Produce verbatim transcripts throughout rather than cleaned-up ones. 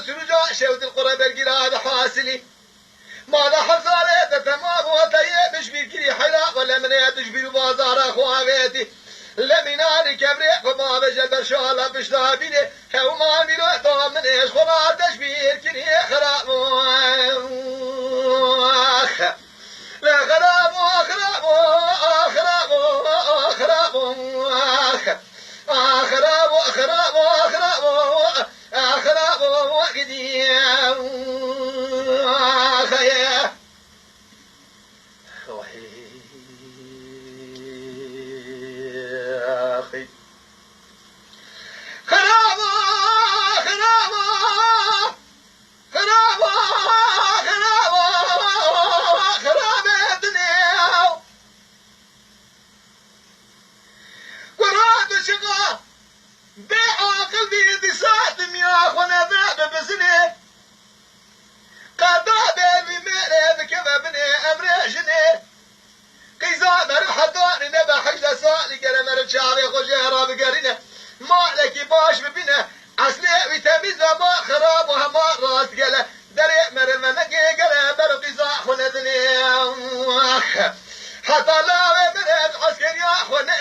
Suruca şewtil qure bergîra de hasilî. Mala hezarê te temam û te yê min ji bîr kirî heyra we le min ê tu ji bîr û bazara xwe avêtî. Le mînanî kevrê xwe bavêje ber şala pişta bîrê. Hew mal mîro da min ê ji xwe ra te ji bîr kirî xirab. Le xirab, xirab, xirab, xirab. Xirab, xirab, xirab, xirab, xirab, gidiyor. Xeye. Xirab, xirab, xirab, xirab, dinya. Kura dişiqa bê aqil bî dîsa dinya xwe nebe bibizinê. Qeda bê wî mêrê bikeve binê emrê jinê. Qîza meriv hetanî nebe hejdeh salî gere meriv çavê xwe jê re bigerîne. Malekî baş bibîne. Eslê wî temîz ve ma xirab û hema rast gele. Derê merive negê gele ber qîza xwe nedinê. Heta lawê meriv eskeriya xwe ne.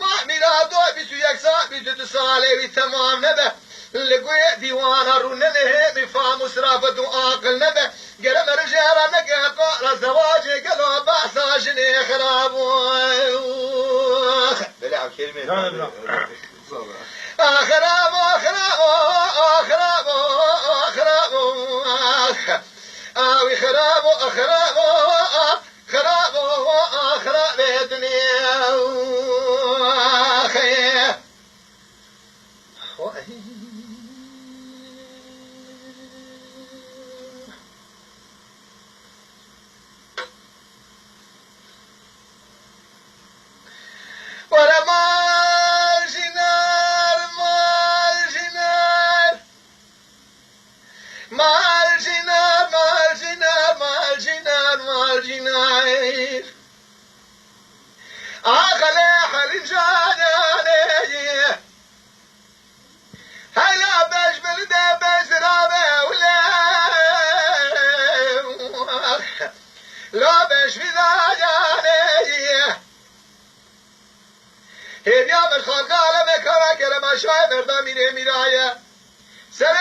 Ma mîlado bîst û yek sal, bîst û du salê wî temam nebe. Li guhê dîwana rûnenê hêmî fam û sirafet û aqil nebe. Gere meriv jê re neke qala zewacê gelo behsa jinê xirab û. Belê ev kêrîmê. Xirab, xirab, xirab, xirab. Ew xirab, xirab, xirab, xirab dinya. Were mal jînar, mal jînar. Mal jînar, mal jînar, mal jînar, mal jînar. Axele helîm janê. Hela beş bin de bezra ve ule. La beş bin ayane. Hêviya min xalqa alemê kara kerema şaye merda mîrê mîraye. Serê